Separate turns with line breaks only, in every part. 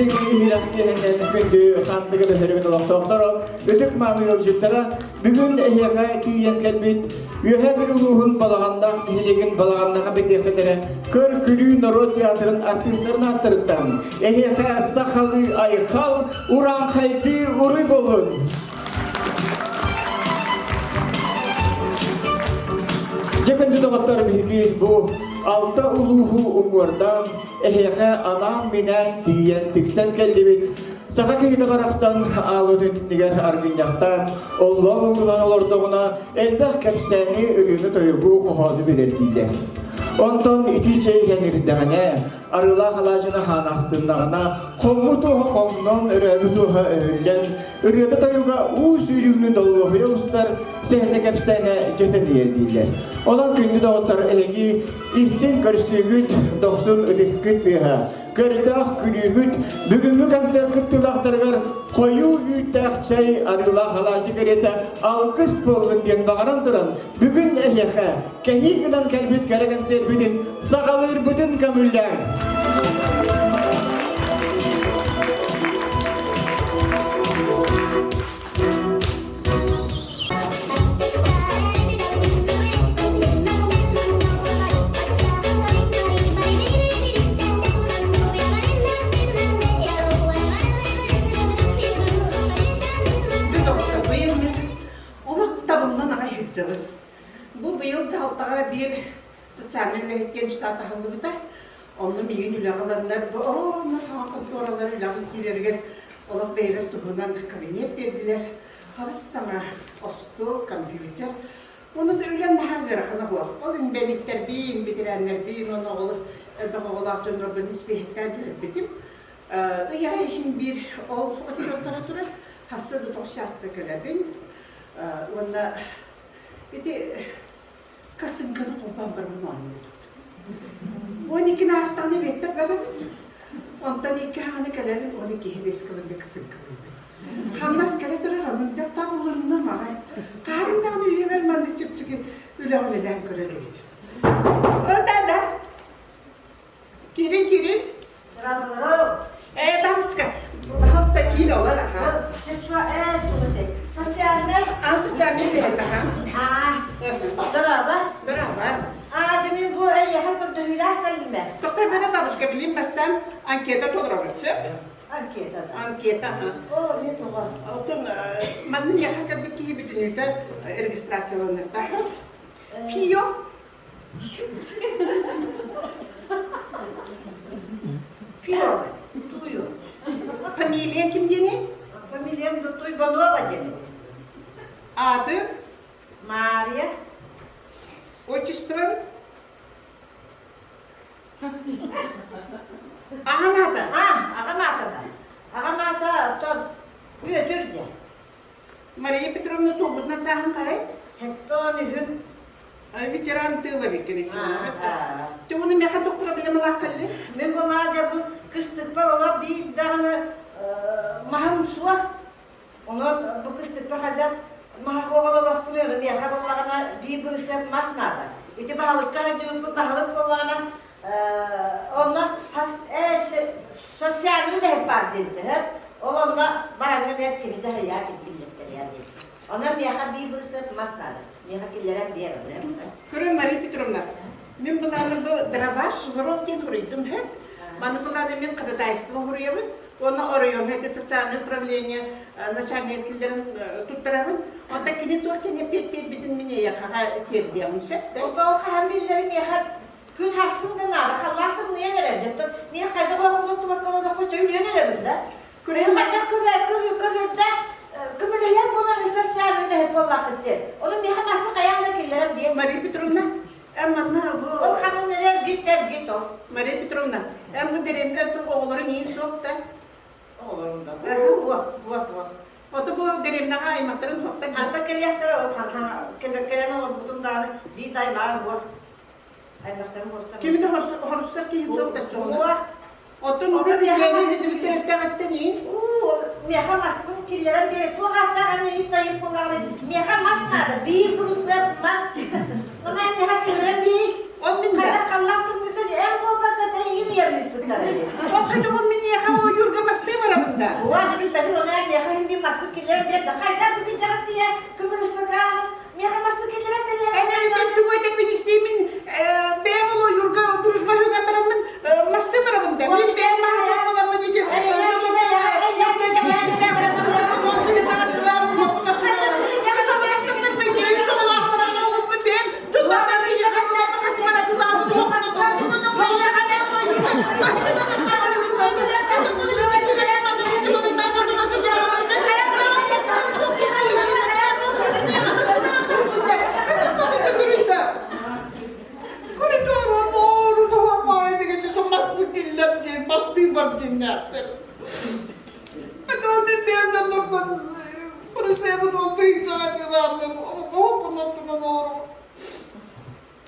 Истиҥ иһирэх киэһэнэн күндү ханныгы бөһөрүбүт олохтоохторо, ытык мааны ыалдьыттара бүгүн эһиэхэ тиийэн кэлбит Үөһээ Бүлүү улууһун Балаҕаннаах нэһилиэгин Балаҕаннаха бэтиэхэтэрэ Көр-күлүү норуот театрын артыыстарын ааттарыттан эһиэхэ сахалыы айхал, урааҥхайдыы уруй буоллун! Дьэ күндү доҕоттор биһиги бу алта улууһу уҥуордаан эһиэхэ анаан-минээн тиийэн тиксэн кэллибит. Саха киһитэ барахсан аал өтүннүгэр аргынньахтаан, оллоон уурунан олордоҕуна элбэх кэпсээни, ырыаны-тойугу, хоһоону билэр дииллэр. Онтон итии чэй иһэн ирдэҕинэ, арыылаах алаадьыны хаанастыннаҕына, хоммут уоһа хоҥнон, өрөөбүт уоһа өһүллэн, ырыата-тойуга уу сүүрүүнүн доллоһуйа устар, сэһэнэ кэпсээнэ дьэтэн иһэр дииллэр. Онон күндү доҕоттор, эһиги истиҥ көрсүүгүт, дохсун ытыскыт тыаһа, көрдөөх күлүүгүт бүгүҥҥү концерт кыттыылаахтарыгар хойуу үүттээх чэй, арыылаах алаадьы кэриэтэ алгыс буоллун диэн баҕаран туран, бүгүн эһиэхэ кэһии гынан кэлбит кэрэ концерпитин саҕалыырбытын көҥүллээҥ!
Олох табыллан аҕай сылдьабыт. Бу быйыл дьаһалтаҕа биир социальнай үлэһит диэн штат аһыллыбыта. Онно миигин үлэҕэ ыланнар, бу онно саҥа хонтуоралар үлэҕэ киирэригэр олох бэйэбэр туһунан кабинет биэрдилэр. Хабыс саҥа остуол, компьютер. Ону да үлэм наһаа ыарахана суох. Ол инбэлииттэрбин, бэтэрээннэрбин уонна оҕолор элбэх оҕолоох дьоннорбун испииһэктээн түһэрбитим. Ый аайы иһин биир ол отчуоттара турар. Хасса да тоҕус чааска кэлэбин. Уонна ити косынканы холбоон бараммын оонньуубут. 12 аастаҕына эбиэттэр барабыт. Онтон икки хаҕына кэлэбин, 12 биэс кылырга косынкалыыбын. Хамнас кэлэ турар, онон дьэ табылынным аҕай. Хаһан даҕаны үйэбэр маннык чэпчэки үлэҕэ үлэлээн көрөр эбит. О, да-да. Киирин, киирин.
Здравствуй.
Э, бабушка, бабушка киир олор, аха.
Социальный.
А, социальный үлэһит, аха.
А, дороба.
Дороба.
А, да мин бу эйиэхэ көрдөһүүлээх кэллим ээ.
Тоқтай бара бабушка, билим бастан анкета толоробут, сөп?
Анкета да.
Анкета, аха.
О, не туга.
Оттон манны миэхэ кэлбит киһи бүтүнүүтэ регистрацияланыахтаах. ФИО Фиола.
Тую.
Фамилия ким диэний?
Фамилиям Туйбанова диэн.
Ааты?
Мария.
Отчеством? Аҕаҥ аата?
А, аҕам аата да. Аҕам аата оттон Бүөтүр диэн.
Мария Петровна туолбутунан сааһын хаһай?
Хеттон үһүн.
Ветеран тыла биккин Те уну меха туох проблемалаах кэлли?
Мин булаа дьэ бу кыстыкпар олох биир даҕаны маһым суох. Онон бу кыстыкпар хайдах маһа оҕололохпун ону миэхэ буоллаҕына биир бырысыап мас наада. Ити баһылыкка сылдьыбыппыт баһылык буоллаҕына онно социальный үлэһит баар диэбитэ Ол онно бараҥҥын эр киһи дьаһайаа киллэртэриэ диэн. Онон миэхэ биир бырысыап мас наада. Миэхэ киллэрэн биэр ону.
Көрөн Мария Петровна, мин былааны бу дроваш ворот диэн хоруйдум һэ. Маны былааны мин ходатайство хоруйабын. Уонна оройуоҥҥа ити социальное управление начальник киллэрин туттарабын. Онтон кини туох диэн эппиэт биэрбитин мин эйиэхэҕэ тиэрдиэҕим сөп да?
Ол хаһан биллэрин миэхэ күн харсын да наада, халлаан тымныйан эрэр. Оттон миэхэ хайдах оһохпунан тубаккаланахпын чэ үлүөн эрэбин да.
Күрүһүн
хайдах көмүрдэ көмүлэйэр буолан социальный үлэһит буоллаххыт диэн. Ону миэхэ маспы хайаан да киллэрэн биэр.
Мария Петровна, эн манна бу...
Ол ханан эрэр гит эргит ол.
Мария Петровна, эн бу дэриэбинэ тыл оҕолорун иин суох да?
Оҕолорум да. Уох, уох, уох.
Ото бу дэриэбинэҕэ аймахтарын суохтар.
Ханта кэлиэхтэрэ ол кэлэн олорбутум даҕаны биир да аймаҕым уох. Аймахтарым уохтар.
Кими да хоруссар киһи суох да чоҕуна.
Уох.
Оттон урут үлэни ситимтэрэттэҕиттэн иин?
Уу, миэхэ маспын киллэрэн биэрэ туох ааттаах аны тайып буоллаҕына миэхэ мас наада биир бырысыап мас. Онон миэхэ киллэрэн биэрий.
Ол мин да.
Хайдах халлаан тылбыттан эн буолбакка эйигин ыйарыыппыттара дии.
Ол кытта ол мин ийэхэ ойуурга мастыы барабын да.
Уонна билбэтин ону эн миэхэ мин мин маспын киллэрэн биэр да хайдах бүтүн дьаҕас киһи көмөлөспөккө ааммын миэхэ маспын киллэрэн кэлиэхэ.
Эн мен тугу этэрбин истиимин бэйэм ол ойуурга дружба үгэн бараммын мастыы барабын да. Мин бэйэм маһасаах буоламмын ити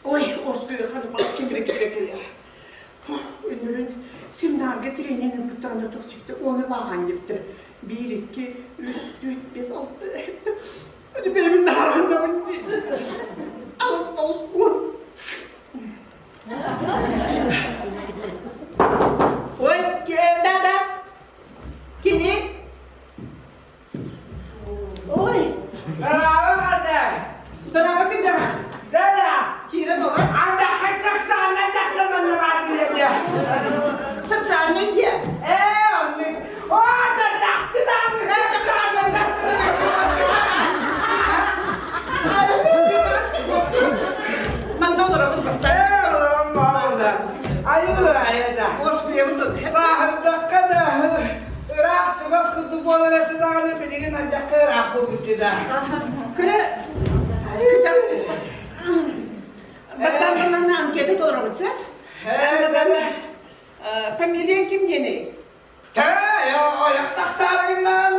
Ой, оскуйхан кимире кире Үнүрүн семинарга тренинг ыыппыттарына тохсикты уону лааҕан диэбиттэр. Биир, икки, үс, түөрт, бес, алта, Аны бэйэбин наһааһыннабын дии. Алыс тоҕус уон. Ой, да-да. Кини? Ой.
Здорово, Марта!
Здорово, кырдьаҕас.
Да-да!
Киирэн олор.
Анда хасахсаана тахтананна баатыйа
Социальный диэ.
Ээ, оннук. О, тахты даҕаны
Манна олоробут бастаан.
Ээ, олорон буолла. Айыы айада.
Уоскуйабыт тут.
Сааһырдахха да ыраах чугас курдук буолар этэ даҕаны билигин ардахха ыраах буолбут да.
Көрө кычарыс. Бастаан манна анкета толоробут сэ. Фамилияң ким диэний?
Тэ, ойох тахсаарыгынан.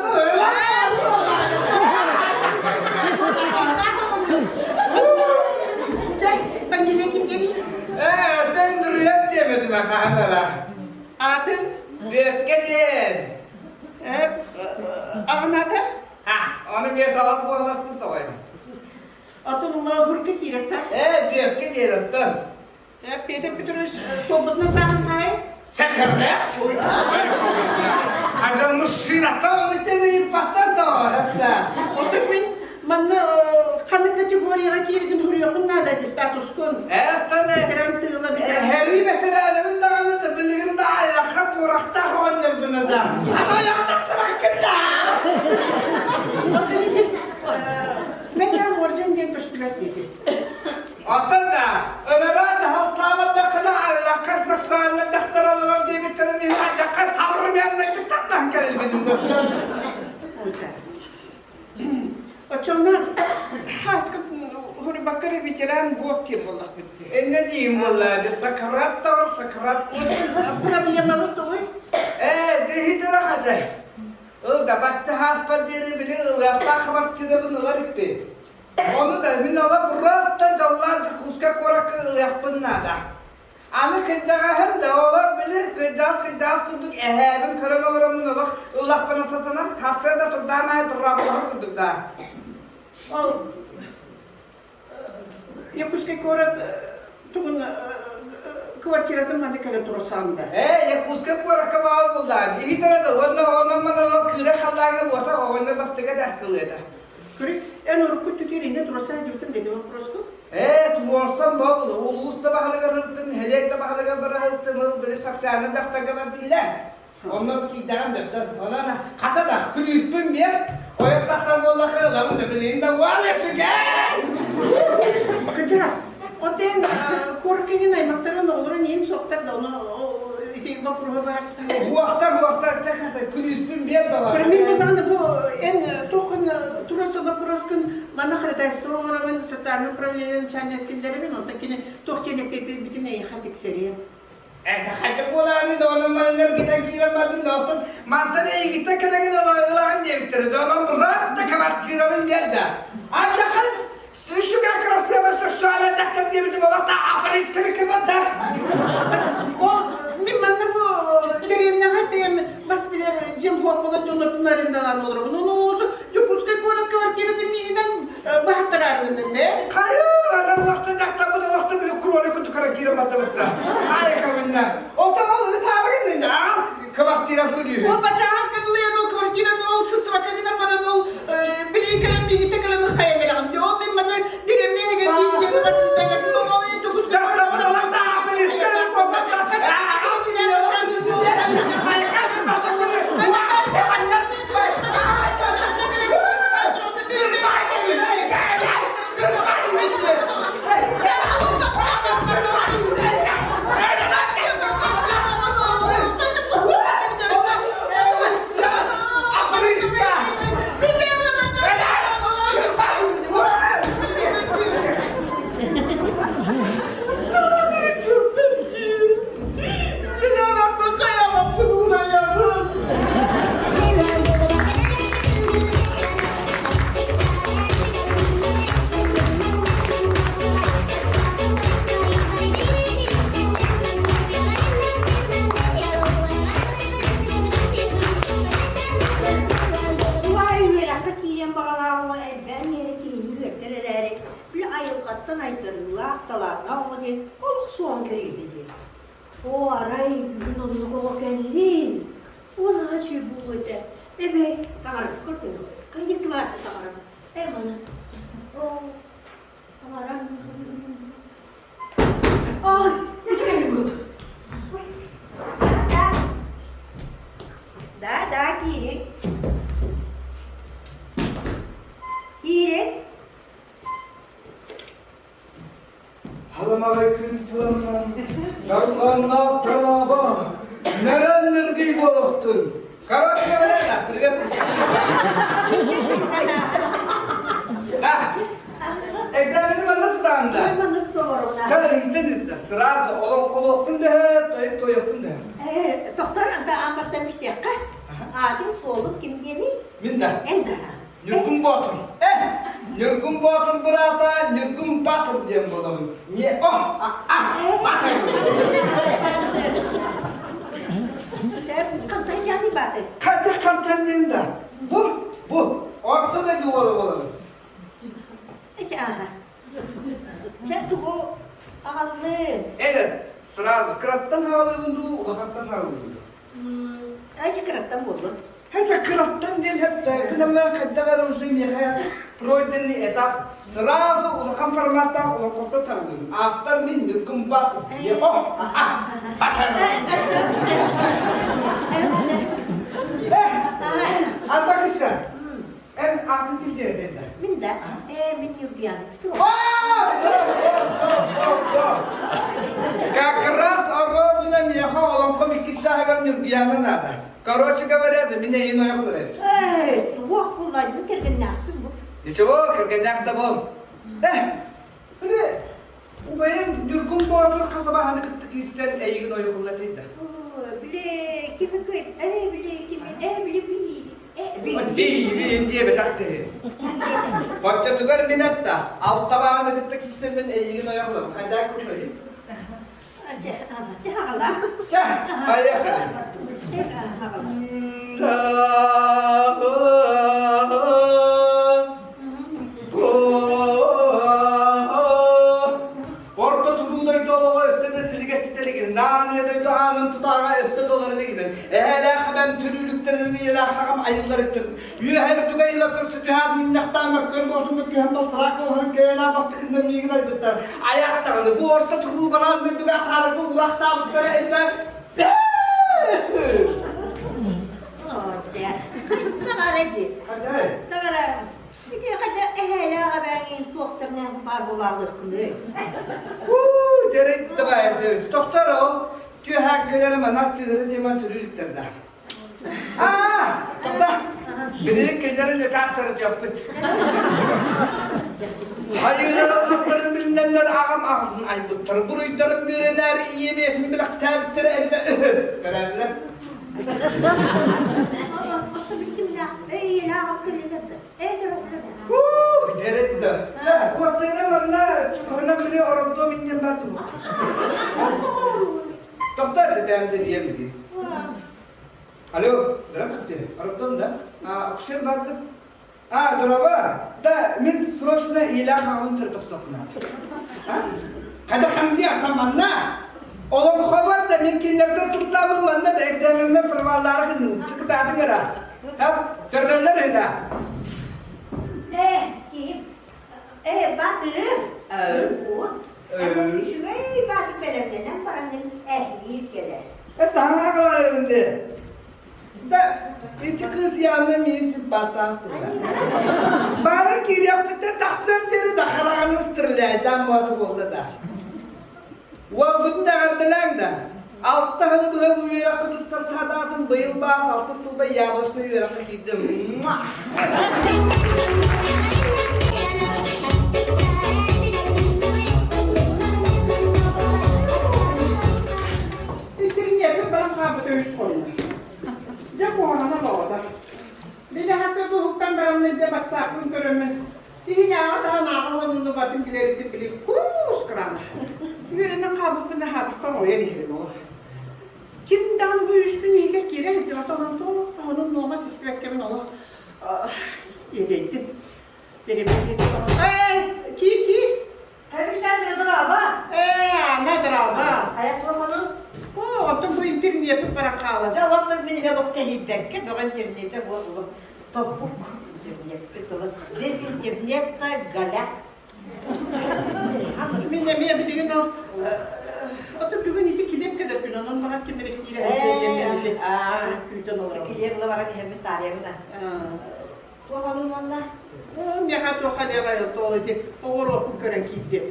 Чай, фамилия ким диэний?
Ээ, тэн Рүөп диэбитим ахаанара.
Атын?
Бүөккэ диэн.
Аҕыната?
А, ону мен талап буоластын тоҕой.
Атын лаһурка киирэхтээх.
Ээ, Бүөккэ диэн оттон.
Петр Петрович туолбутунан сааһын
Сэкэрэ? Ага мужчинаттан ыйыппаттар да это.
Отон мин манна ханнык категорияҕа кииргин суруйуохпун наада дии статускун.
Эттэн
Ветеран тыыла
Эһэри ветераныбын даҕаны да билигин да айахха туорахтаах оҕонньорбуна да. Аны айах тахсыбаккын да.
Оттон ити Мэҥэ уордьан диэн көстүбэт диэти.
Оттон да ыныраа дьаһалтаабатаххына аллахха сахсаанна дьахтар олорор диэбиттэрин иһин алдьахха сабырымыаннайдык таттаһан кэлбитим доттон.
Оччоҕуна хааска хурбаккара ветеран буок диир буоллахпыт дии.
Инне диим буолла Сократ тавар Сократ.
Проблемабыт тугуй?
Ээ, дьиһитэрэ хата. Ыл да бачча хааспар диэри били ылыахтаах хабарчыырабын ылар иппи. Ону да мин ола просто дьоллоон Дьокуускай куоракка ылыахпын наада. Аны кырдьаҕаһым да олор били кырдьаҕас кырдьаҕас курдук эһээбин көрөн олороммун олох ыллахпына сатанан сарсыарда турдаан аайы тураабылаһар курдук да.
Ол Якутскай куорат тугун квартиратын манна кэлэн турасаан да.
Ээ, Якутскай куоракка баал булдаан. Иһитэрэ да уонна онон манан ол кыыра халлааҥҥа буота оҕонньор бастыга да аскылыата.
Көрү, эн урукку түтүр инне тураса дьыбытым дедим вопроску.
Ээ, туруорсан баал улуус да баһылыгар ырыттым, нэһилиэк да баһылыгар бараһыттым, ыл били сахсааны дахтарга бардылар. Онно тиийдэҕим дөптөр. Онон хата да күлүүспүн биэр, ойох тахсар буоллахха ылабын да билигин да уол эсигэн!
Кыдьаас, отен куораккыгын аймактарын оҕолорун иһин суохтар да ону ити боппуруоһу баарсаһын.
Уохтар, уохтар, хата күлүүспүн биэр да
Көрүмүн мен даҕаны бу эн туоххун туруорса боппуруоскун манна ходатайство оҥоробун социальное управление начальник киллэрэбин онтон кини туох диэн эппиэппитин эйиэхэ тиксэриэм.
Хайдах буолааны да онон манан китэн киирэн бардын да оттон мантан эйигиттэн кэлэҥин ылаҕын диэбиттэрэ да онон просто квартирабын биэрдэ. Ардахын үчүгэй красиво сексуальный дьахтар диэбитим олохто апаристами кыбарда.
Ол мин манна бу дэриэбинэҕэ бэйэм бас билэр дьиэм хуоппалар дьоннортон арендалаан олоробун. Ону олусу Дьокуускай куорат квартиратын миигинэн баһаттарааргын дэннэ.
Хайы, ана олохто дьахтарбын олохто били кролик курдук каран. диэн батыбыттар. Айка минна. Ота ол ытаабыгын аал квартирам күлүүһү.
Ол бачаас кылыйан ол квартираны ол сысыбака гынан баран ол билии кэлэн биигитте кэлэн хайан кэлэҕин. Ол мин маны деревне эһигэр диэн басын ол төгүскэ
Уай үөрэххэ киириэн баҕалаах оҕо элбээн иһэрэ киһини үөрдэр эрээри, били айылҕаттан айдарыылаах, талааннаах оҕо диэн олох суоҕун кэриэтэ диэн. Оо, арай бүгүн оннук оҕо кэллин, уонаҕа үчүгэй буолуо этэ. Эбэй, таҥарата көрдөрүө. Хайдах кыбаатта таҥарам? Ээ, маны. Оо, таҥарам. Ай, үчүгэй буолла. Да, да, да, киирин. Киирин.
Халамаҕай күн сыламнан, дарҕаннаах тараба, нэрэн ныргый буолуохтун. Короче говоря, да, привет. Да, экзамени манна тутаҕын да?
Манна туталлар
Ча, истэ, сразу олоҥхолуохпун дөһө, тойук тойуохпун дөһө.
Тохтор да аан бастаан билсиэххэ. Аатын, суолун ким диэний?
Мин да.
Эн да.
Ньургун Боотур. Э, Ньургун Боотур быраата Ньургун Батыр диэн буолабын. Не, о, а, а, Батыр.
Хантай жаны баты.
Хантай хантай диэн да. Бу, бу, орто да буола буолабын.
Эчи ага. Чэ тугу аҕаллын?
Этот, сразу, кыраттан хаалыгын дуу, улахантан хаалыгын дуу?
Эчи кыраттан буоллун.
Хотя кыраттан диэн хэптэ, кынаммар хайдах эрэ уже миэхэ пройденный этап сразу улахан форматтаах олоҥхотто салгын. Автор мин Ньургун Бат. О, а, Арбакыша, эн атын ким да?
Мин да? Э, мин Ньургуяна Петрова.
Как раз оруобуна миэхэ олоҥхом иккис сааһыгар Ньургуяна надо. Короче говоря, да меня иной хлырай.
Эй, суох булладым кэргэннээхпин бу.
Ничего, кэргэннээх да бол. Э, били, убайым Ньургун Боотур хасабаһаны кытта киирсэн эйигин ойохуллатый да.
Били, кими кый, э, били, кими, э, били, би, э, би.
Биирин диэбэтэх киһи. Оччотугар мин атта, алтабааны кытта киирсэммин эйигин ойохлам. Хайдаа курдук.
Чэ, чэ, хаҕала.
Чэ, поехали.
Чэ, хаҕала.
Орто туруу дойду олоҕо өссө да силигэ ситэ илигин, нааныйа дойду аанын тутааҕа өссө толоро илигинэн, эһээлээх эбэм төрүүлүктэрин ийэлээх аҕам айылларыттан, үөһэ үрдүгэ ыла көрсө түһээн минньахтаан мөккүөр буотун мөккүһэн балтараак буоларын кэйэлээх бастакыннан миигин айбыттар. Айааттаҕына бу орто туруу бараан дойдуга атаарарга уураахтаабыттара эбитэ
Чэ, таҕара дии. Таҕара. Ити хайда эһээлээх эбээҥин суохтарынан баар буолаалыаххыный?
Уу, дьэрэй давай, тохтор ол түөһээккэлэри манар чыгыры диэмэн түрүүлүктэрдэ. Аа, тоқта. Билигин кинилэри летаахтары диэхпит. Хайыылар алҕастарын билинэннэр аҕам аҕатын айбыттар, буруйдарын бүөрэнээри ийэм ийэтин билэхтээбиттэрэ эбитэ үһү. Көрөөдүлэр. Уу, дьэрэтта. Уоссайынан манна чугаһынан били орордуом инньэн бар дуу. Тоқта сэтээм дириэм дии. Алло, здравствуйте. Орордуом да? А, акушер барды? А, дороба. Да, мен срочно илях аҕам төрөтөхсөхпүнэ. А? Хата хамдии атаманна. Олоҥхобор да мин кинилэртэн сылтаабын манна да экзамеммер проваллаары гынным. Чыкытаатыҥ эрэ. Хап, көрдөллөр үһү да.
Ээ, киһим, ээ, Батыр, Ырбут, үчүгэй баатыр бэлэмнэнэн бараҥҥын эһиил кэлэр.
Эс таһаҥа кылаарыбын дии. Да, ити кыыс Яна миин симпатаах тула. Баара киириэхпиттэн тахсар диэри да хараҕаны стреляйдаан буолла буолла да. Уолгутун эҕэрдэлээҥ да. Алта сылы быһа бу үөрэххэ туттар саатаатын быйыл баас алта сылда яблочный үөрэххэ киирдим.
Интэрниэппит баран хаалбыта үс хонно. Дьэ куһаҕана баҕата. Били хас да уһуктан бараммын дьэ батсааппын көрөммүн иһинээҕи таһын ааҕа хонууну батын билэритин били куус кыраана. Үөрэнэн хаалбыппын аһаатахха оҥойон иһэрим олох. Ким даҕаны бу үс күн иһигэр киирэ сылдьыбата онон туох даҕаны нуома систибэккэбин олох иэдэйдим. Ээ, кии кии
Александра дорообо.
Ээ, Анна дорообо.
Хайа туоханын?
Оо, оттон бу интернетин баран хаалан.
Дьэ, олох мин эмиэ олох кэһиирбэккэ, бөҕө интернетэ буоллум. Тобук интернеппит олох. Без интернета голяк.
Мин эмиэ билигин ол Ото бүгүн ити килиэп кэлэр күн, онон баҕар ким эрэ киирэ сылдьан ити күүтэн олоробун.
Килиэп ыла баран иһэммин таарыйабын Туох онун уонна?
Миэхэ туохха диэҕэй ол ити оҕуруоппун көрөн киирдим.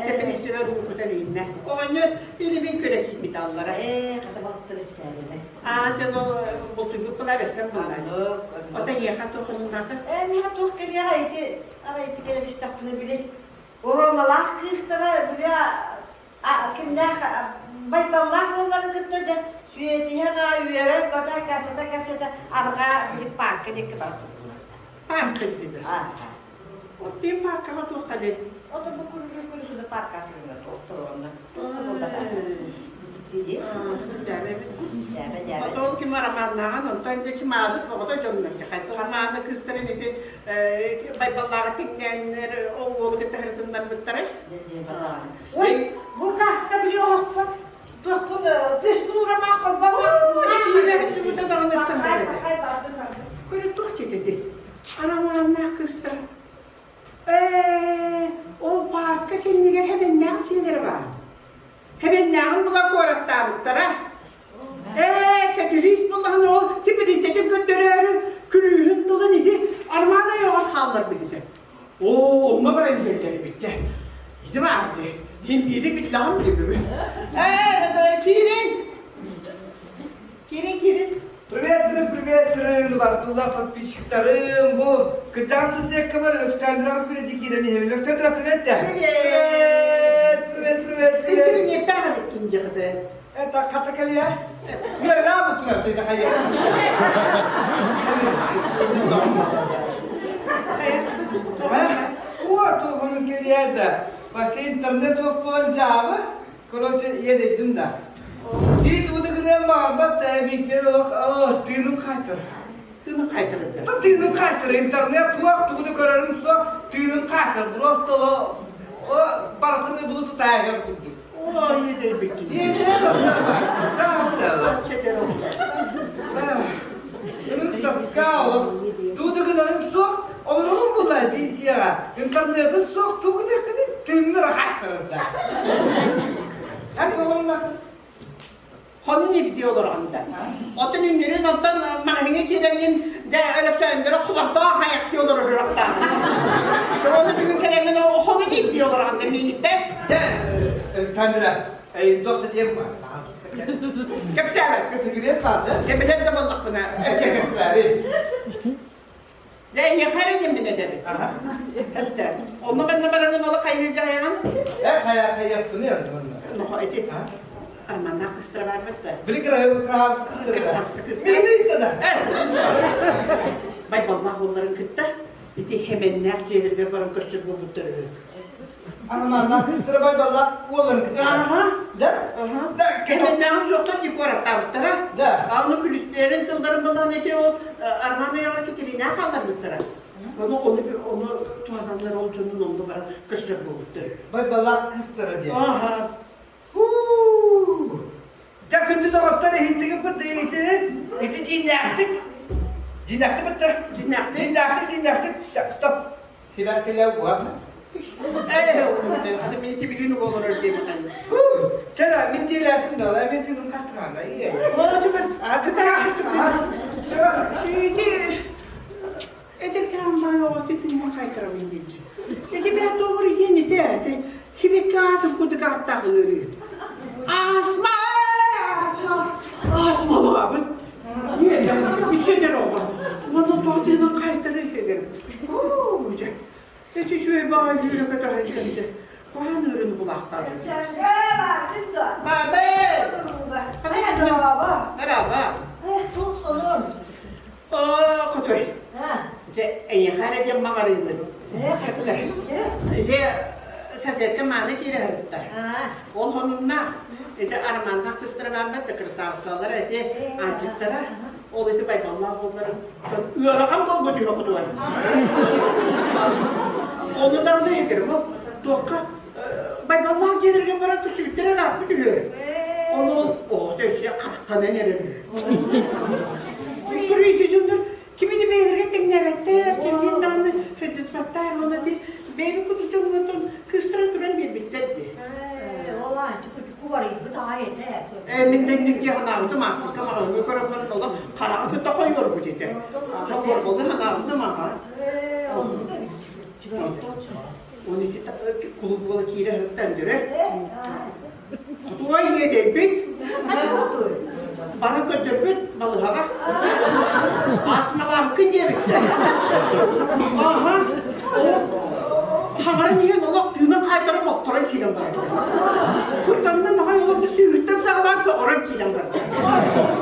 Тэпилииссэбэр уурбута илииннэ. Оҕонньор илибин көрө киирбит аллара.
Ээ, хата баттыр сээбэтэ.
Аа, дьон ол бултуйбут была бэссэн буолла. Ота эйиэхэ туох онуннаата?
Ээ, миэхэ туох кэлиэҕэ ити арай ити кэлэн истэхпинэ били Ромалаах кыыстара били кимнээх Байбаллаах уолларын кытта дьэ сүөтүһэн аҕай үөрэн-көтөн кэпсэтэ-кэпсэтэ арҕаа били паарка диэки бара турдулар.
Паарка диэтэ. Оттон пааркаҕа туох кэлэй?
Ото бу күрү күрү суда паарка турунна туох туох да буолбата. Дии.
Дьээбэ дьээбэ. Отол ким романнааҕын онтон дьэ чымаадыс боҕото дьоннорго хайдах романы кыыстарын ити Байбаллааҕы тэҥнээннэр ол уолу кытта ырытыннарбыттара.
Ой, бу каска били оһохпун туохпун түспүн урамаах холбоммут.
Киирэ даҕаны ыксаммыт Көрө туох диэтэ Арамааннаах кыыстар. Ээ, ол паарка кэннигэр хэбэннээх дьиэлэрэ баар. Хэбэннээҕин була куораттаабыттара. Ээ, кэтириис буллаһын ол типидиссэтин көрдөрөөрү күлүүһүн тылын ити Арман ойоҕор хаалларбыт этэ. Оо, онно баран иһэллэр эбит дьэ. Ити баар дьэ, иһин биири биллэҕим дии бүгүн. Ээ, киирин! Киирин, киирин.
Привет, привет, бастылла подписчиктарым. Бу кытаан сосеккабар Александра күрэди киирэн иһэбин. Александра, привет те.
Привет!
Привет, привет, привет.
Интернеттаах эбиккин диэхите.
Это хата кэлиэ. Үөрэнэ бутунар тыйда хайа. О, туохунун кэлиэ да. Вообще интернет суох буолан дьаабы. Короче, иэдэйдим да. Тиит уду гыныан баҕарбат да, биитигэр олох тыыным хаайтар.
Тыыным хаайтарыгар.
Тыыным хаайтар, интернет туох тугуну көрөрүм суох, тыыным хаайтар. Просто барытын ыбылы тутаайгар курдук.
Оо, иэдэйбиккин.
Ынын тоска олох тууду гынарым суох, олоругум булай биитиэҕэ. Интернетым суох, тугу гыныаххыный? Тыыннара хаайтарарда. Эн туолумна
Хонун ибити олорон да. Оттон үннүрүн онтон маҕаһыҥҥа киирэҥҥин дьэ Өлөксөөндөрө хобордоох айахтыы олорор сурахтаах. Ону бүгүн кэлэҥҥин хонун ибити олорон да миигиттэн.
Дьэ, Александра, эйин туох да диэм бар.
Кэпсээбэт.
Кэсигириэт баар да?
Кэбилэр да буоллахпына.
Эчэ кэпсээри.
Дьэ, эйиэхэ эрэ диэммин этэбин. Эптэ. Онно манна баранын олох хайыы дьаһайаҕын?
Э, хайа хайыахсыны янтыманна.
Нохо ити Арманнаах кыстыра барбыт да.
Били кырасавсы кыстыра.
Кырасавсы кыстыра.
Миигин ыйтта да.
Байбаллаах уолларын кытта ити хэмэннээх дьиэлэригэр баран көрсөр буолбуттар үһү.
Арманнаах кыстыра байбаллаах уолларын кытта.
Аха.
Да?
Аха.
Да.
Хэмэннээҕин суохтан декораттаабыттара.
Да.
Аны күлүстэрин тылларын булан ити ол Арман ойоҕор китиринээх хаалларбыттара. Ону ону ону туһананнар ол дьонун онно баран көрсөр буолбуттар.
Байбалаах кыыстара диэн.
Ааха.
Хуу! Дьэ күндү доҕоттор иһиттигит ити ити дьииннээхтик дьииннээхтик быттар
Дьииннээхтик.
дьииннээхтик дьииннээхтик стоп сибээс кэлээ уһа
Ээ, хата мин тибилин олорор диэбитин.
Чэ да мин дьиэлээтим да мен тыыным хатырана
Оочумар
Чэ
Ити эдэркээн бай оҕо титиннэ хайтарабын диэччи. Ити бэт доҕор диэн ити ити хибиккэ аатын курдук ааттаах ыарыы. Асма! Асма! Асмалаабыт. Иччэтэр оҕо. Уонна тоҕо хайтары иһигэр. Оо, дьэ. Ити үчүгэй баҕайы үүрэ көтөһөн кэлдэ. Куһаан ыырын булаахтаабыт.
Ээ, баартын да.
Баабэ!
Ээ, дорообо.
Дорообо.
Ээ, туох сонун?
Оо, хотой.
Аа.
Дьэ, эйиэхэ эрэ диэн маҕарыыбын.
Ээ,
Хатылар. Дьэ, соседка мааны киирэ сырытта.
Аа.
Ол хонуннаах. Ити Арманнаах кыстара бааммат да красавцалара ити аанчыктара. Ол ити байбаллаах уолларын ыарахан буолбут үһү хотугар. Ону даҕаны иһигэр ол туохха байбаллаах дьиэлэргэ баран түсүбүттэр ырааппыт үһү. Ону ол оҕото өссө харахтанан эрэр үһү. Көрүйдү дьоннор кими да бэйэлэргэ тэҥнээбэттэр, кимниин даҕаны сылдьыспаттар, уонна ити бэйэбит курдук дьоҥҥо кыыстаран туран биэрбиттэр дии.
Ол аанчык кубарыйбыт аҕай этэ.
Ээ, мин да инник дии санаабытым, ааспыкка маҕаһыыҥҥа көрөн баран олох хараҕа кытта хойуорбут этэ. Аха, уорбалыы санаабытым аха.
Ээ, оннук эбит.
Оны ити кулуп буола киирэ сырытта өндөрө. Хотуой иэдэйбит. Баран көрдөрбүт балыһаҕа. Асмалаабыккын диэбиттэр. Аха. Хаҥаран иһэн олох тыынан хаайтаран бопторон киирэн барда. Куттанна маҕай олох сүүһүттэн саҕалаан көҕөрөн киирэн барда.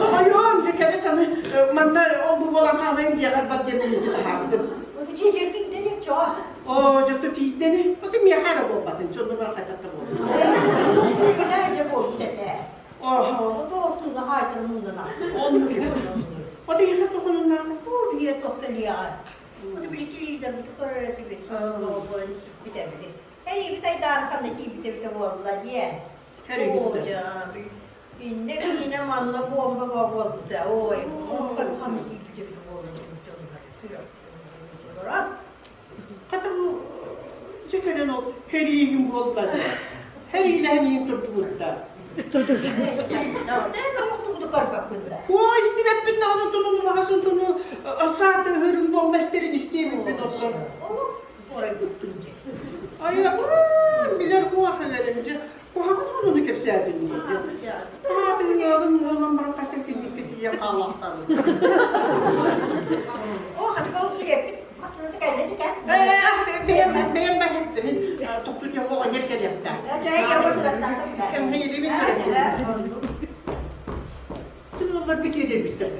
Тоҕойуон дьэ кэбис аны манна ол бу буолан хаалайын дьиэҕэр бар диэн мин таһаардым. Оо, дьэ тиийдэни, ото миэхэ эрэ буолбатын, дьонно бар хайтатта буолбут. Оһо. Оннук. Ото иһэ тоҕунуннаах.
Иннэ иннэ манна буомба буолбута ой ханна тиийбитэ буолла
Хата дьэ кэлэн ол хэриигин буолла да хэриилэһэн иин турдубутта Оо, истибэппин даҕаны тунун улахан тунун асаат ыһырын буомба истэрин истиэбиппин оттон. Айабын билэр куохаларым дьэ куһаҕан онуну кэпсээтин Ааты ыалым уолум баран хата киникки тиийэн хаалаахтаабыт. Бэйэм бэйэм барыттым тохсутуйа оҕонньор кэлиэхтээх. Эмһиилибин Тыаллар бүтүө диэбиттэр.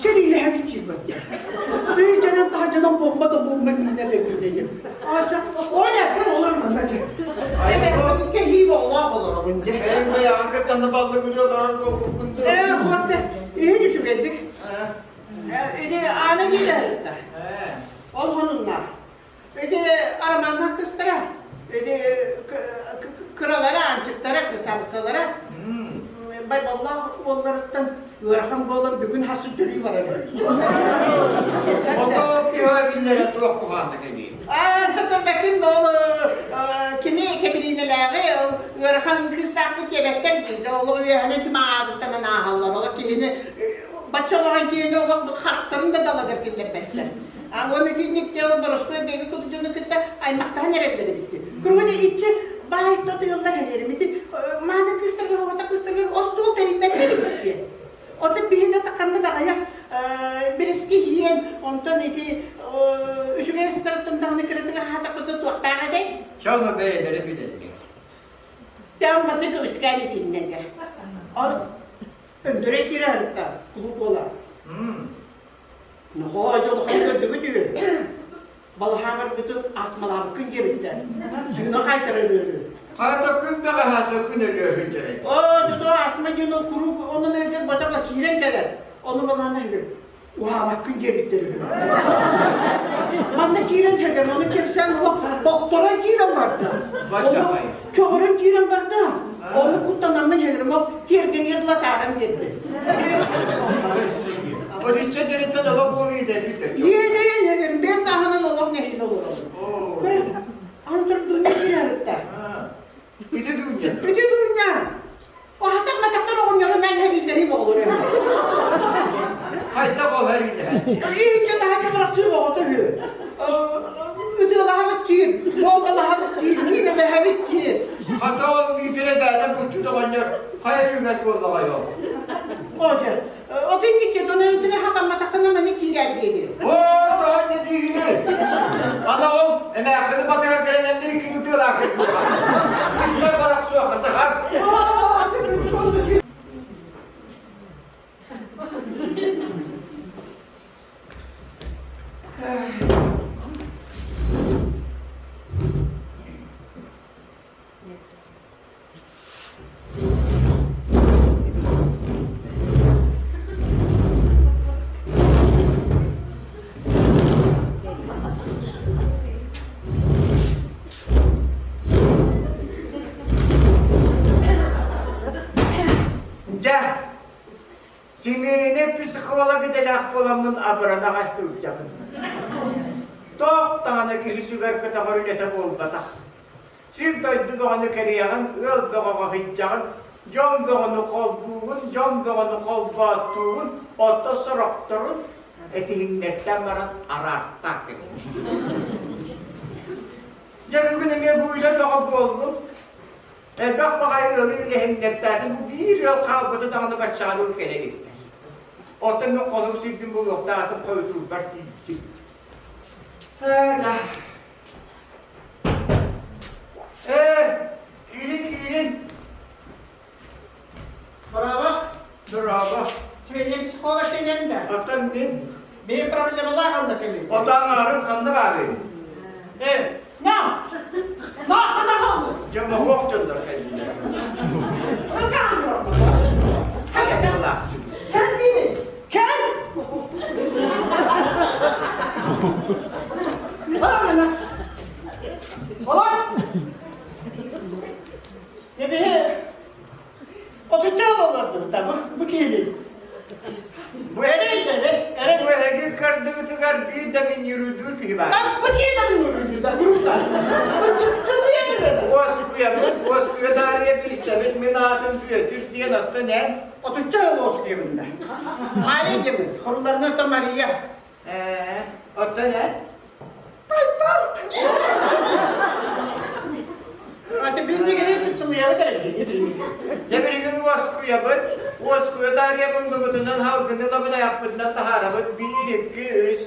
Сэриилэһэбит диир Үй дьонон таһдьанан буомба да буомба миинэ да миинэ диэн. Аача, ол этэн олор манна дьэ. Кэһии оҕолоох олоробун дьэ.
Эн бэйэҕин кыттаны баллыгырыы олорор буолбуккун дуо?
Ээ, хуорта, иһи үчүгэйдик. Ити аана киирэ Ол хонуннаах. Ити Арамааннаах кыстара, ити кыралара, аанчыктара, кырсаабысалара Байбаллаах уолларыттан ыарахан буолан бүгүн хасыс төрүү барар.
Ото киһи биллэрэ туох куһаана кэлиий?
Аа, көрбөккүн да ол кими Кэтириинэлээҕи ыарахан кыыстаахпыт диэбэттэр дии. Ол үөһэнэн чымаадыстанан ааһаллар. Ол киһини бачча олоҕон киһини олох харахтарын да далыгар киллэрбэттэр. А уонна итинник дьыала боростуой бэйэбит куту дьону кытта аймахтаһан эрэллэр эбит. Курууна иччи баай тот ыаллар эрэрим. Ити мааны кыыстарга оҕото кыыстарга остуол тэрийбэттэр эбит. Оттон биһи да такаммыт аҕыйах бириски иһиэн, онтон ити үчүгэй ыстарыттан даҕаны кыратыга хаатахпыта туохтаах этэй?
Чоҥо бэйэлэрэ билэллэр.
Тэм баты көмүскээн исиннэ Ол өндөрө киирэ арытта клуб буола. Нохоо дьолхойго дьыбыт үһү. Балаһаа барбытын астмалаабыккын диэбиттэр. Дьыына хаайтарар ыарыы.
Хаата күн бэҕэһээтэ күн өлүөһүн дьэрэй.
Оо, дудо астма диэн ол куруук онон эдэр батаба киирэн кэлэр. Ону балаана үһү. Уһаабаккын диэбиттэр үһү. Манна киирэн кэлэн, ону кэпсээн олох бопторон киирэн барда. Ону көҕөрөн киирэн барда. Ону куттанаммын иһэрим, ол тиэргэниэр латаарам диэбит.
Отучча дьэриттэн олох буолуу идэбит.
Иэдэйэн иһэрим, бэйэм да аһынан олох нэһиилэ олоробун. Көрө, антыр дуня киирэритте.
Ити дуня.
Ити дуня. Аһатан матахтан оҕонньорунан эһэриилэһии оҕолор
Хайдах ол эһэриилэһэн?
Иһирдьэ таһырдьа барахсыы оҕото үһү. Ытыалаһабыт диир, буомбалаһабыт диир, миинэлэһэбит диир.
Хата ол миитэрэ бэйэтэ булчут оҕонньор хайа үлүгэр буоллаҕай ол?
Оҕо, от инникке доноритини хатамматаххына маны киирэр диэри.
Оо, тоҕо диигини? Ана ол эмээххини батыра кэлэн эмиэ ким ытыалаах Кистэр барахсуоха сахар. Дьэ, Симиэнэ психолог идэлээх буоламмын абырана сылдьабын. Туох даҕаны киһи сүгэр көтөҕөр үлэтэ буолбатах. Сир-дойду бөҕөнү кэрийэҕин, ыал бөҕөҕө сылдьаҕын, дьон бөҕөнү холбуугун, дьон бөҕөнү холбооттуугун, ото сорохторун этиһиннэртэн баран араартаах кэбиһ. Дьэ бүгүн эмиэ бу үлэ бөҕө буоллум. Элбэх баҕайы ыалы үлэһиннэртээтим, бу биир ыал хаалбыта даҕаны баччаҕа дылы кэлэ иликтэр. Оттон мин хонук сирбин булуохтаатым, хойутуурбар тиийдим. Ээ, киирин, киирин.
Браво!
Браво!
Свинья психолог кэлэн да.
Оттон мин?
Мен проблемалаах алла кэлин.
Отаҥаарым ханна баарый?
Э, на! На, ханна халды?
Дьэ, моһуок дьоннор кэллилэр.
Кэл диибин! Кэл! Олор! Олор! Эбиһи отучча олордубута бу бу киһили.
Бу
Эрэ эрэ эрэ
бу эһиги кардыгытыгар биир да минньируйдуур киһи баар.
Бу киһи да минньируйдуур да Бу чыпчылыйар эрэ.
Уоскуйабыт, уоскуйа даарыйа билсэбит, мин аатым Бүөтүр диэн оттон эн
Отучча жыл уоскуйабын да. Майя диэмин, хоруларына то Мария.
Ээ, оттон эн?
Байбал! Аты биннигини чыпчылыйабыт эрэ.
Дьэ билигин уоскуйабыт, уоскуйа даарыйа муннубутунан халгыны ылабыт айахпытынан таһаарабыт биир, икки, үс.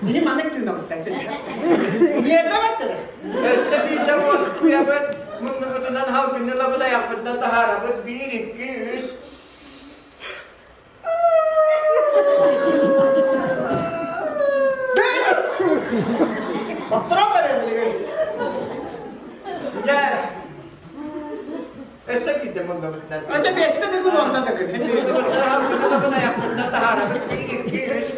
Биһи маннык тыынабыт Ньиэрбэбэттэрэ.
Өссө биирдэ уоскуйабыт, муннубутунан халгыны ылабыт айахпытынан таһаарабыт биир, икки, үс.
Оттуран барыам билигин.
Дьэ, Өссө биирдэ муннубутунан.
Ата бэстэ бүгүн онно да күн.
Муннубутунан айахпытынан таһаарабыт биир, икки, үс.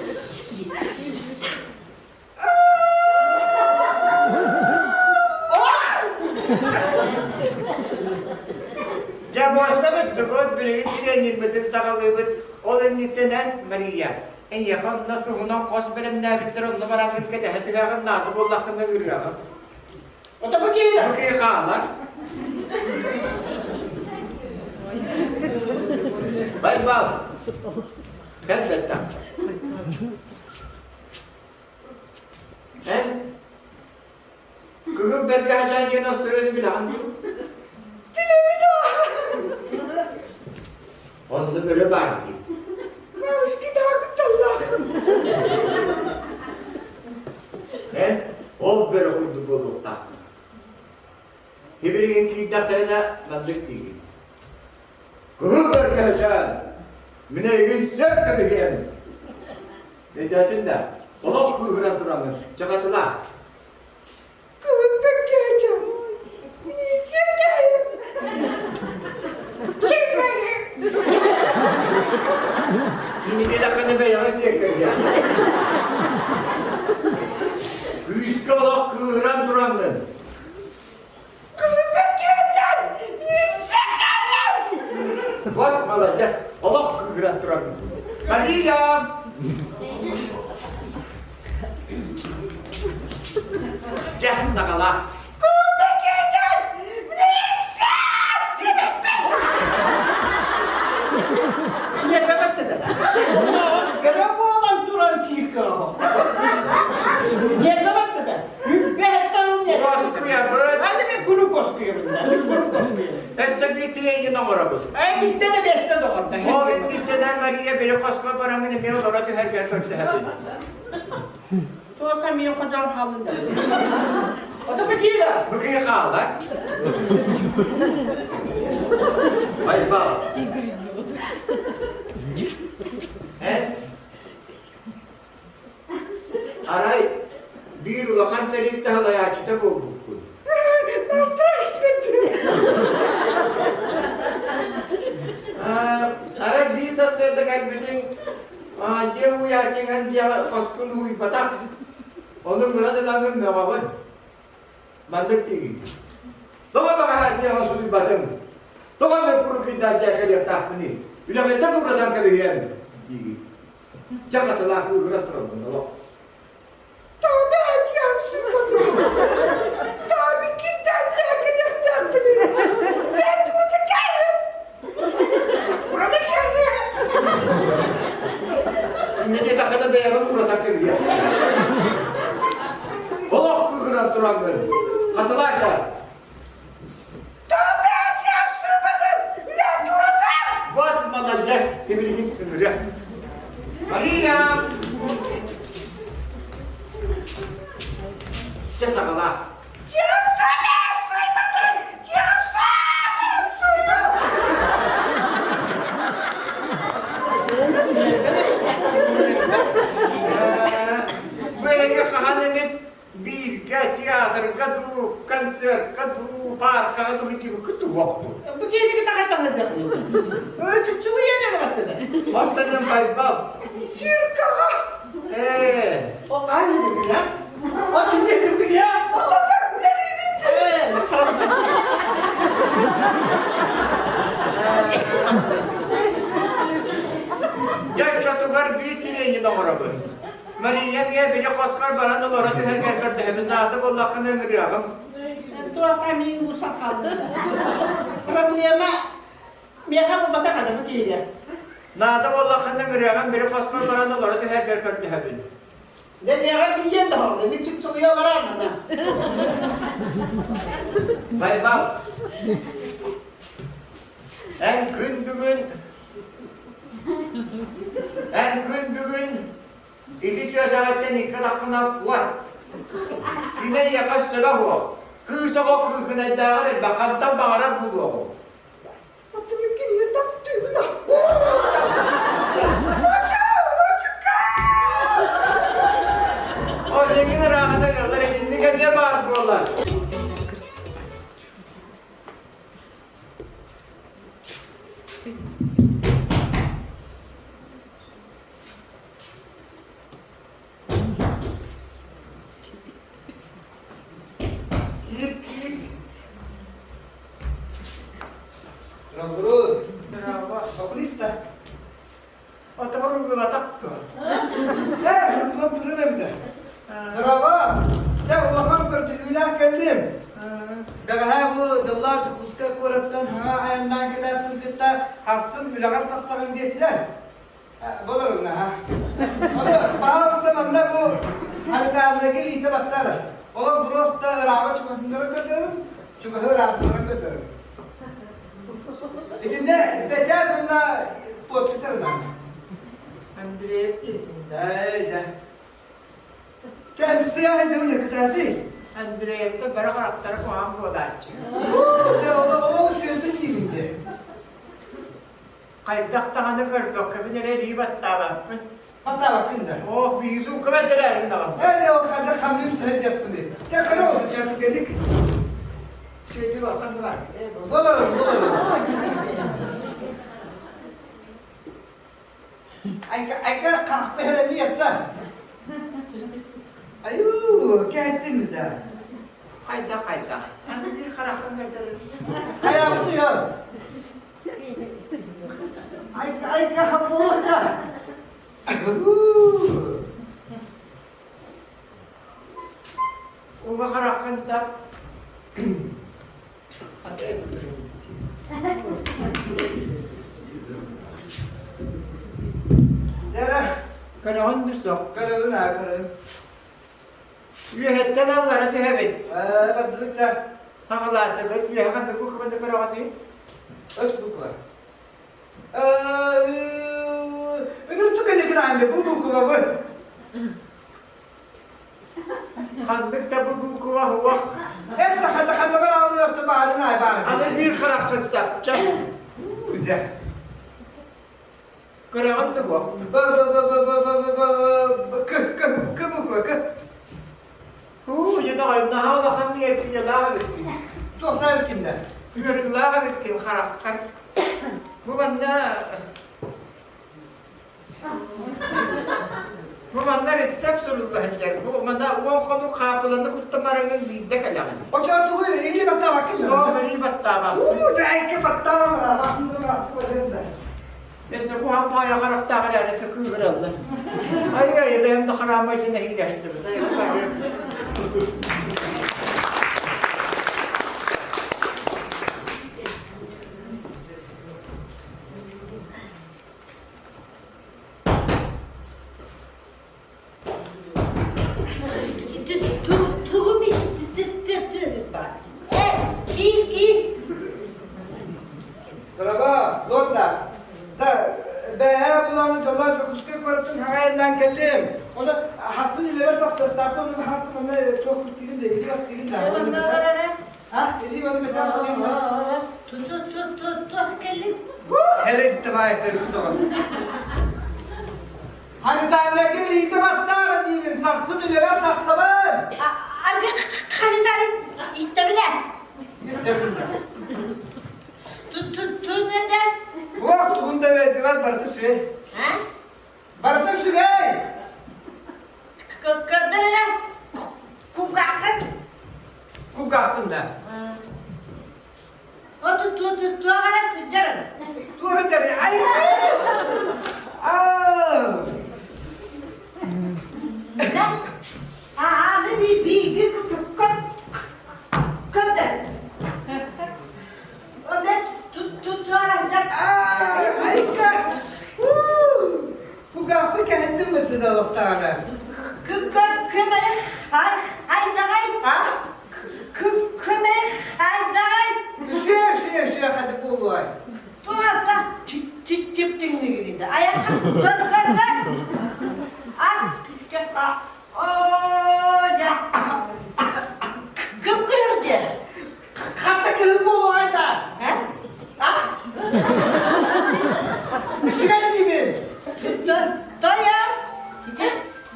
Дьэ, буостабыт дыбыт билигин сириэнньирбитин саҕалыыбыт. Ол инниттэн эн, Мария, эйиэхэ онно туһунан хос бэлэмнээбиттэр онно бараҥҥын кэтэһэ түһэҕин, наада буоллаххына ырыаҕын.
Ото бу киһи
Бу киһи хаалар. Байбал. Бэт бэттэх. Эн кыһыл бэргэһэчээн диэн остуоруйаны билэҕин дуу?
Билэбин
Онно бөрө баар дии.
Бабушки да кутталлаах.
Эн ол бөрө курдук буолуохтаахпын. Тибиригин киирдэхтэринэ маннык диигин. Кыһыл бэргэһэчээн, мин эйигин сөп кэбиһиэм. Өйдөөтүн да, олох кыыһыран тураҥҥын, чакатылаа.
Кыһыл бэргэһэчээн, мин сөп кэһиэм.
Кини диэтэххинэ бэйэҕэ сиэккэргэ. Күүскэ олох кыыһыран тураҥҥын. Вот молодец, олох кыыһыран тураҥҥын. Мария! Дьэ, саҕалаа.
Көрө буолан туран сииккэ
Уоскуйабыт.
Hadi bir kuru koskuyabın. Bir kuru koskuyabın.
Өссө биир оҥоробут.
Э биирдэ да биэстэ доҕордо.
Ол инниттэн Мария били хоско бараҥын эмиэ олоро түһэргэр көрдөһөбүн.
Туохха миин ходьоон хааллын да. Ото бакида.
Быкыы хаалар. Байбал. Эн Арай биир улахан тэрилтэ салайааччыта буолбуккун. Арай биир сарсыарда кэлбитиҥ дьиэ уйааччыҥан дьиэҕэ хоскун уһуйбатах. Ону кыра ылаҥын мөҕөҕүн. Маннык диигин. Тоҕо баҕаһа дьиэҕэ суруйбатыҥ? Тоҕо мен куруук күндээх дьиэ кэлиэхтаахпыный? Үлэҕиттэн ууратан кэбиһиэм диигин. Дьаҥатылаах кыыһыран тураллар олох. Инньэ диэтэххинэ бэйэҕин ууратар кэбиһиэх. Олох кыыһыран тураҥҥын. Хатылаача. Вот молодец, ты билигин ыҥырыа. Мария! Чэ саҕалаа. Бу эһиги хаһан эмит бииргэ театрга дуу, концертка дуу, паркаҕа дуу итибиккит дуо?
Бу киһини таха таһыдьахны. Чуччулуйар эрэ баттыда.
Оттон Байбал.
Циркаҕа.
Ээ.
О хаан дедиҥ а? О кимне кимдиҥ я? Оттон үлэлиибин. Ээ, харабыта.
Дьэ, оччотугар биир тириэньин оҥоробун. Мария эмиэ били хоскор баран олоро түһэргэр көрдөһөбүн наада буоллаххына ыҥырыаҕым.
Туохха миин уусах хаалла. Проблема миэхэ буолбатах ада бу киһигэ.
Наада буоллаххына ыҥырыаҕым били хоскор баран олоро түһэргэр көрдөһөбүн.
Дэриэҕэ тиийэн да хоҕо, мин чыпчылыйа олорон ана.
Байбал, эн күн бүгүн эн күн бүгүн Ити чүөчэҕиттэн икки атаххынан куот. Кини эйиэхэ сөбө суох. Кыыс оҕо кыыкынайдааҕар элбэх хантан баҕарар булуоҕум. Ол эҥин ырааҕына ыаллар итинник эмиэ баар буолар. Киир, киир.
Добрую.
Браво.
Популиста.
Отогор уллубатах дуо?
Э, улахан турун эбитэ. Здорово. Дьэ, улахан көрдөрүүлээх кэллим. Бэҕэһээ бу дьоллоох Дьокуускай куораттан хаҥа айаннаан кэлээппин кытта харсын үлэҕэр тахсаҕын диэтилэр. Болорун аха. Ону пожалуйста манна бу санитарнайга илиитэ бастар. Олор просто ырааҕы чугаһыннара көрдөрөбүн, чугаһы ыраахтара көрдөрөбүн. Итиннэ бэчээт уонна подпись ырынан.
Андреев диэтин
Ээ, дьэ. Чэ, сыаһа дьоҥ эпитээти.
Андреевтар бары харахтара куһаҕан буолааччы.
Дьэ, ону ону сүөрбүт диибин дии.
Хайдах даҕаны көрбөккөбүн эрэ илии баттаабаппын.
Баттаабаккын да.
Оо, биизуукка бэрдэрээргин даҕаны.
Ээ, ол ханна хамныы сыһа диэппини. Чэ, көрө ол, чэ, түгэнник.
Чөйдүк алхан бар.
Болорум, болорум. Айка, айка харахпы эрэ да. Айуу, кэттин да.
Хайда хайда. Аны биир хараххын көрдөрөр.
Хайабытыгар. Айка, айка хаппылака.
Уга хараххын сап.
Дара.
Көрөҕүн да суох.
Көрөбүн аа, көрөбүн.
Үөһэттэн аллара түһэбит.
Ээ, бардыбыт
Хаҕалаатыбыт. Үөһэ ханнык букваны көрөҕүнүй?
Өс буква. Үнүттүк эликин бу буква бу.
Ханнык да бу буква уох.
Эр сахата ханнабар аалыахты баарын ай баарын.
Аны биир хараххын сапча.
Дьэ.
Көрөҕүн да буох.
Б б б б б б б б к к к буква к.
Уу, дьэ доҕор, наһаа улахан миэркийэлээх эбиккин.
Туохтаа эбиккин
Ыарыылаах эбиккин хараххар. Бу манна Бу манна рецепт сурулла сылдьар. Бу манна уон хонук хаапыланы куттамарыҥын биирдэ кэлэҕин.
Оччоҕо тугу илии баттаабаккын
Суох, илии баттаабаккын.
Уу, дьэ, айка баттаабам,
Өссө куһаҕан баайа харахтаах эрээри сыкыыһыраллар. Ай-ай, бэйэм да хараама диэн эһиилэһиттибит.
Тугум Киир, киир.
Дорогой, Лорда, да, бэһээ буланы дьоллоон Дьокуускай куораттан хаҥайыннаан кэллим. Оны хассын үлэбэр тахсыахтаахпын, оны хастым онно туох куттиирин да, илии баттыырын да. А, илии баны месаан
Туох кэллиҥ?
Эрин табаайдыр тоҕон. Ханитааннарга илиитэ баттаара диибин, сарсын үлэбэр тахсабын.
Аргы ханитаарын истэбинэ.
Истэбинэ.
Тун этэ?
Уох, тугун да бэрдибэт, барыта үчүгэй. Барыта үчүгэй!
Көрдөр эрэ, кулгааххын.
Кулгаахпын да.
Туох эрэ сылдьарын.
Туох этэр? Ай! Аа!
Ааны биир көрдөр.
Айка! Кулгаахпын кэһэттим бытын олохтоҕуна.
Көмө айдаҕай. Көмө айдаҕай.
Үсүө, үсүө, үсүө хады буолуой.
Туһатта чиптиҥнигириде. Ayakka көр көр көр. А, о, я. Кым кыһылды?
Хата кыһыл буолуой да. Үсүгэн диибин.
Тойон,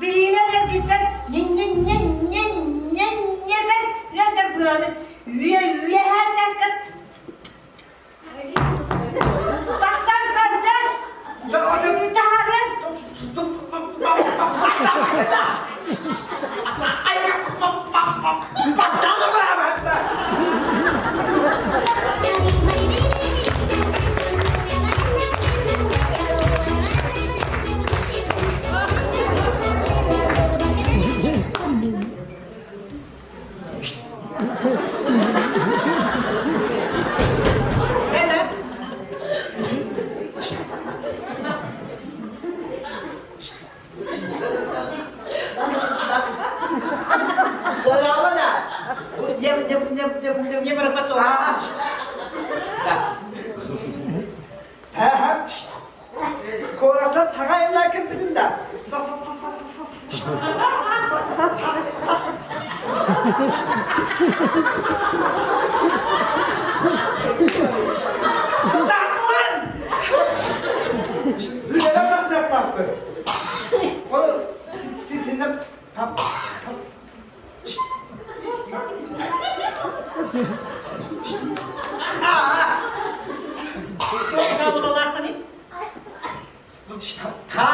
билиинэн эргиттэн ньин-ньин-ньин-ньин-ньин ньин буланы үө-үөһэ таскат Бастан көрдөр. Таһарын.
Куората саҥа айыллаан кэлбитим да. Тахсын! Үлэҕэ тахсыахтаахпын. Ол ситиннэ тап тап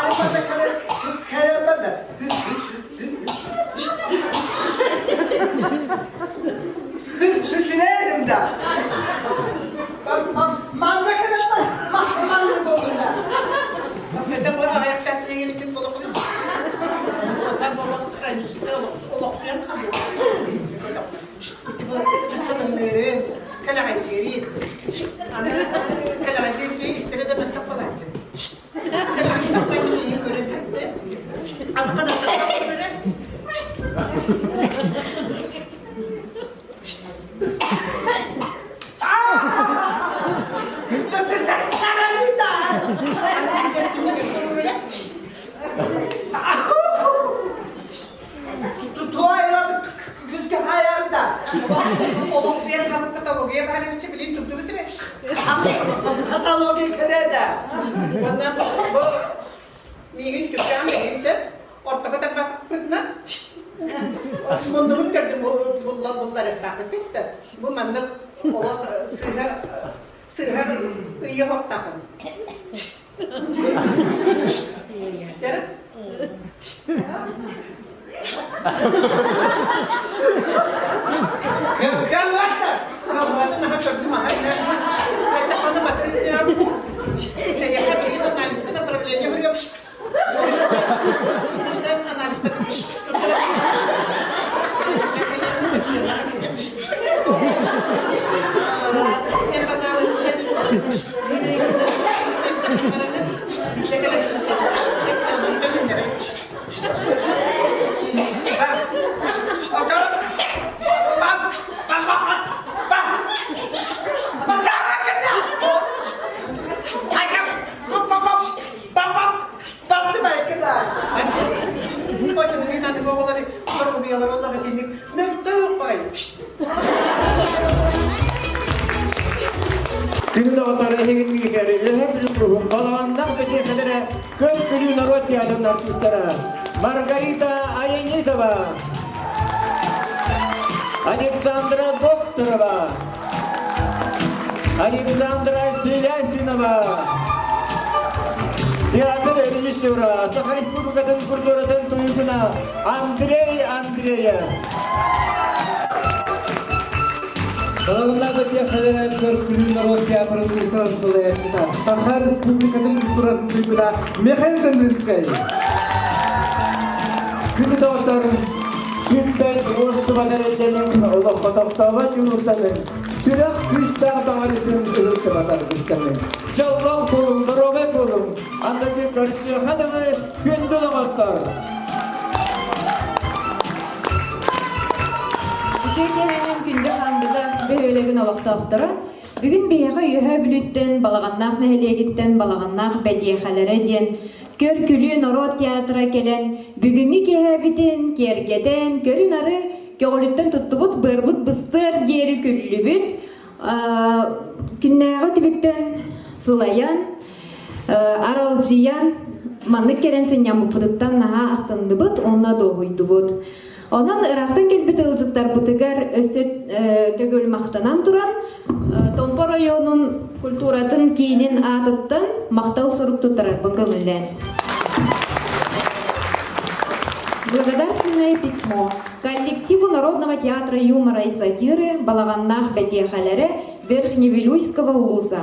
Олохсуйан хаалбыт. Чыччылыҥныырын, кэлэҕэйдиирин. Аны кэлэҕэйдиир киһи истэрэ да мөлтөх буолааччы. Кэлэҕэйдии бастаан мин эйигин көрөн бүттэ. Аны ханаттарга көрөн. Олохсуйан хаалбыт патология баар эбит билин турдубут эрэ.
Патология кэлээ
Уонна бу миигин түргээн эһин сөп ортоко тарбаппытына муннубун көрдүм булла булларыахтаахпын ситтэ. Бу маннык олох сыыһа сыыһа ыйы хоттахым.
Күнүн оҕотор эһигиннигэр үөһэ бүлүкүһүн балаҕаннах бэтиэхэлэрэ көр-күлүү норуот театрын артыыстара Маргарита Аянитова, Александра Докторова, Александра Селясинова, театр режиссера, Саха Республикатын культуратын туйгуна Андрей Андреев.
Балаҕаннаах бэтиэхэлэрэ көр-күлүү норуот театрын культуратын салайааччыта, Саха Республикатын культуратын туйгуна Михаил Жандинскай.
Күнү доҕоттор, сүппэт уостубат эрэйдэнин, олоххо тохтообот дьулуртанын, сүрэх күүстээх баҕарытын ыһыктыбат аргыстанын. Дьоллоох буолуҥ, доруобай буолуҥ, андыгы көрсүөхэ дылы күндү доҕоттор!
Үтүө киэһэнэн күндү Хаандыга бөһүөлэгин олохтоохторо бүгүн биһиэхэ Үөһээ Бүлүүттэн Балаҕаннаах нэһилиэгиттэн Балаҕаннаах бэтиэхэлэрэ диэн көр-күлүү норуот театра кэлэн бүгүҥҥү киэһэбитин киэргэтэн көрү-нары көҕүлүттэн туттубут быарбыт быстыар диэри күллүбүт күннээҕи түбүктэн сылайан аралдьыйан маннык кэлэн сынньаммыппытыттан наһаа астынныбыт уонна дуоһуйдубут. Онон ыраахтан кэлбит ыалдьыттарбытыгар өссө төгүл махтанан туран, Томпо оройуонун культуратын киинин аатыттан махтал сурук туттарарбын көҥүллээн. Благодарственное письмо коллективу Народного театра юмора и сатиры Балаҕаннаах бэтиэхэлэрэ Верхневилюйского улуса.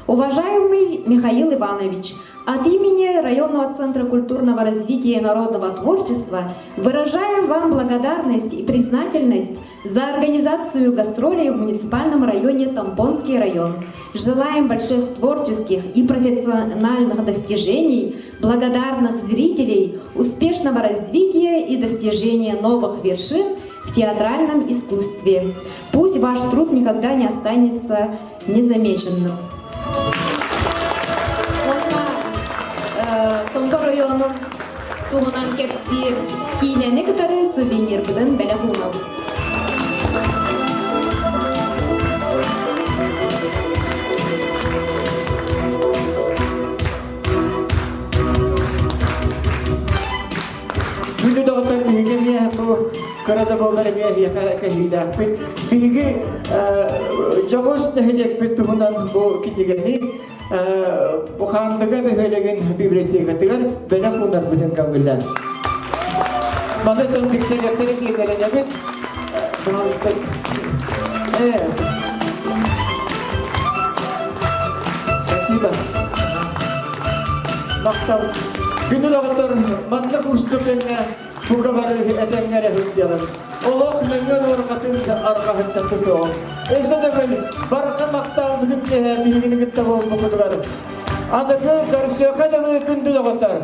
Уважаемый Михаил Иванович, от имени районного центра культурного развития и народного творчества выражаем вам благодарность и признательность за организацию гастролей в муниципальном районе Тампонский район. Желаем больших творческих и профессиональных достижений, благодарных зрителей, успешного развития и достижения новых вершин в театральном искусстве. Пусть ваш труд никогда не останется незамеченным. Уонна Томпо районун туһунан кэпсиир киинэни кытары сувенирбытын бэлэх уунабыт.
Күндү доҕоттор, биһиги эмиэ бу кыра да буоллар эмиэ эһиэхэ кэһиилээхпит. Биһиги дьоҕус нэһилиэкпит туһунан бу кинигэни бу Хаандыга бөһүөлэгин библиотекатыгар бэлэх уунарбытын көҥүллээн. Маны тон тиксэгэттэрин диэннэрэнэбит. Пожалуйста. Спасибо. Махтал. Күндү доҕоттор, маннык уустук кэмҥэ бука бары этэҥҥэ эрэ сылдьыаҕыҥ. Олох нөҥүө нуорҕатын арҕаһыттан тутуоҕуҥ. Өссө төгүл барҕа махтал бүгүн киэһэ биһигини кытта буолбуккутугар. Аныгы көрсүөххэ дылы күндү доҕоттор!